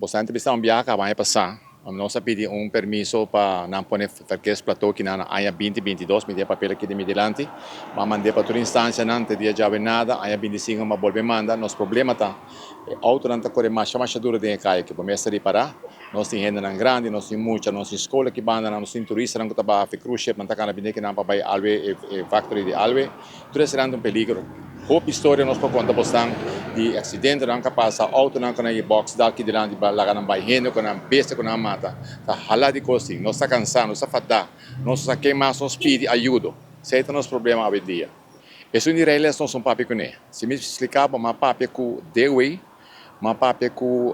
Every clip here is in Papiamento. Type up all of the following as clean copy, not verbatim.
Boso a entrevistá un biaha kaba aña pasá. Nos a pidi un permiso pa nan pone verkeersplateau kinan na aña binti 22. Mi tin e papel aki den mi dilanti. Mi a mand'é pa tur instansianan te dia djawe nada. Aña 25 mi a bolbe manda. Nos problema ta e outonan ta kore masha masha duro den e kaya aki. Bo mester ripará. Nos tin hendenan grandi, nos tin mucha, nos tin skol aki bandanan, nos tin turistanan ku ta baha fi cruise ship, nan ta kana bini akinan pa bai Alwe, e factory di Alwe. Tur esnan ta un peligro. Hopi historia nos por konta bosnan di aksidentenan ku a pasa, outonan ku nan e box dal ki dilanti pa laga nan bai, hende ku nan, bestia ku nan a mata. Ta hala di kos tin. Nos ta kansá, nos ta fadá, nos no sa ken mas nos pidi ayudo. Esei ta nos problema awendia. Esun di reiles nos no papia kuné. Si mi splika bo, mi a papia ku Dewey, mi a papia ku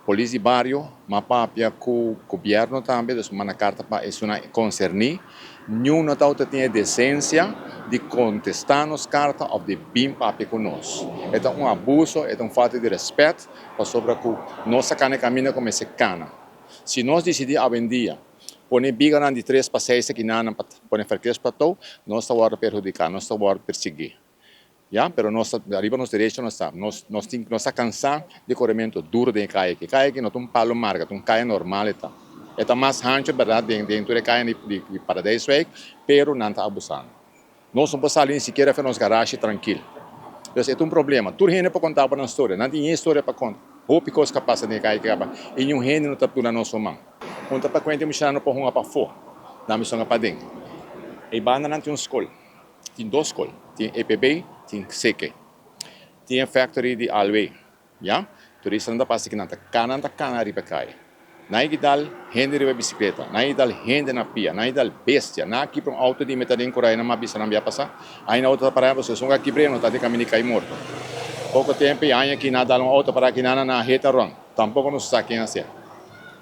polis di bario, mi a papia ku gobièrnu tambe, dus mi manda karta pa esunnan konserní. Niun no tabata tin e desensia di kontestá nos karta òf di bin papia ku nos. E ta un abuso, e ta un falta di rèspèt pasobra ku nos ta kana e kaminda ku mester kana. Si nos disidí awendia pone biganan di tres pa seis akinanan pa pone verkeersplateau, nos ta wòrdu perhudiká, nos ta wòrdu persiguí. Ya, pero nos ta ariba nos derecho nos ta. Nos nos tin nos ta cansá di coremento duro den e calle aki. E calle aki no ta un palo marga, ta un calle normal e ta. E ta mas hancho berdad den den tur e calle di di di Paradijswijk, pero nan ta abusando. Nos no por sali ni sikiera for nos garashi trankil. Dus e ta un problema. Tur hende por conta bo nan storia. Nan tin e historia pa conta. Hopi cos ka pasa den e calle aki caba y niun hende no ta duna nos un man. Un ta pa cuenta e muchanan no por hunga pafó, nan mester hunga paden. E banda nan tin un scol. Tin dos skol, tin EPB, tin Seke. Tin e factory di Alwee, ya. Turistanan ta pasa kinan ta kana nan ta kana riba e kaya. Nan a dal hende riba bisikleta, nan a dal hende na pia, nan a dal bestia, nan a kibra un auto di meta den korai nan a bisa nan bia pasa. Ainda auto ta para pasobra esun a kibr'e no ta den kaminda di kai morto. Poko tempu e aña aki nan a dal un auto para kinan nan a heta rond. Tampoco nos sa ken a ser.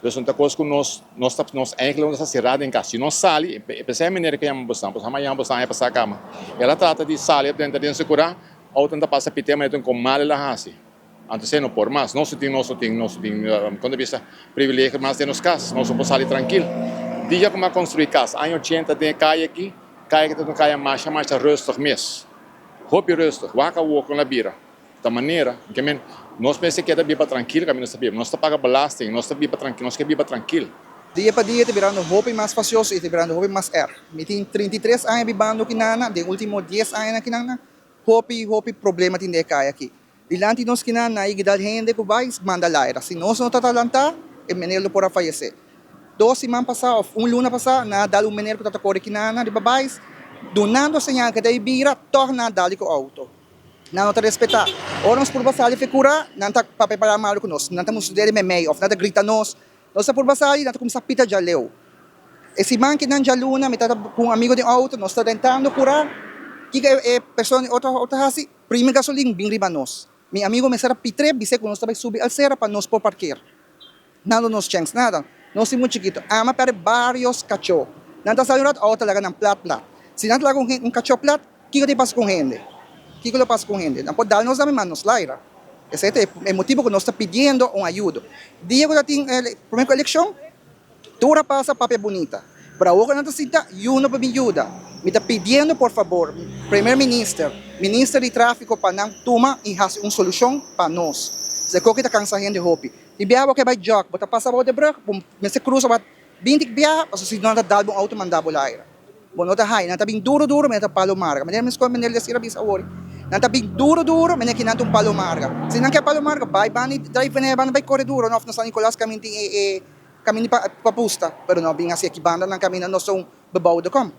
Dus un ta cos cu nos, nos ta, nos eigenlijk nos ta cerá den cas. Si nos sali, e pensé e meneer cu yama bosnan, pasobra mi a yama bosnan aña pasá cama. El a trata di sali drenta den su curá, auto no ta pasa pité, manera tin con mal el a haci. Anto esey no por mas. Nos no tin, nos no tin, nos no tin, con ta bisa, privilegio mas den nos cas. Nos no por sali trankil. Dia cu mi a construi cas, aña ochenta den e calle aki, calle aki ta un calle masha masha rustig mes. Hopi rustig. Wak awor con la bira. Ta manera ke men nos mester keda biba trankil kaminda nos ta biba. Nos ta paga belasting, nos ta biba trankil, nos ke biba trankil. Dia pa dia ta birando hopi mas fasioso i ta birando hopi mas erg. Mi tin 33 aña bibando kinana, den ultimo dies añanan kinana hopi hopi problema tin den e kaya aki. Dilanti nos kinana a yega dal hende ku bai manda laira. Si nos no ta ta lantá e meneer lo por a fayesé. Dos siman pasá òf un luna pasá nan a dal un meneer ku ta ta kore kinana riba bais dunando señal ku e ta e bira tòg nan a dal di ku outo. Nan no ta respetá. Ora nos purba sali fe kura, nan ta papia palabra malu ku nos. Nan ta mustra dede meimei òf nan ta grita nos. Nos ta purba sali, nan ta kuminsá pita djaleu. E siman ki nan djaluna, mi tabata ku un amigu den outo, nos ta drentando kura, kiko e persona di otro outo ta hasi? Primi gasolin bin riba nos. Mi amigu mester a pitr'é, bis'é ku nos ta bai subi alsera pa nos por parker. Nan lo nos chèns nada. Nos tin mucha chikitu. Ama pèrdè bários kachó. Nan ta sali un rat, outo ta laga nan plat plat. Si nan ta laga un kachó plat, kiko ta pasa ku un hende? Kiko lo pasa ku un hende? Nan por dal nos tambe, ma nos laira. Esei ta e motibu ku nos ta pidiendo un ayudo. Dia ku ta tin promé ku elekshon, Tur a pasa papia bunita. Pero awor ku nan ta sinta, yu no por bin yuda. Mi ta pidiendo por fabor, Primer Minister, Minister di Trafiko pa nan tuma i hasi un solushon pa nos. Esei koki ta kansa hende hopi. Tin biaha bo ke bai jòg, bo ta pasa bou de brùg, bo mester krusa bat binti biaha pasobra si no nan ta dal bo un outo manda bo laira. Bo no ta hai, nan ta bin duro duro mene ta palo marga. Manera mi skol meneer Desir a bisa awor, nan ta bin duro duro mene ki nan ta un palo marga. Si nan ke palo marga, bai banda i drive mene banda bai kore duro of na San Nicolas kaminda tin e e kaminda pa pa pusta, pero no bin hasi aki banda nan kaminda no son bebouwde kom.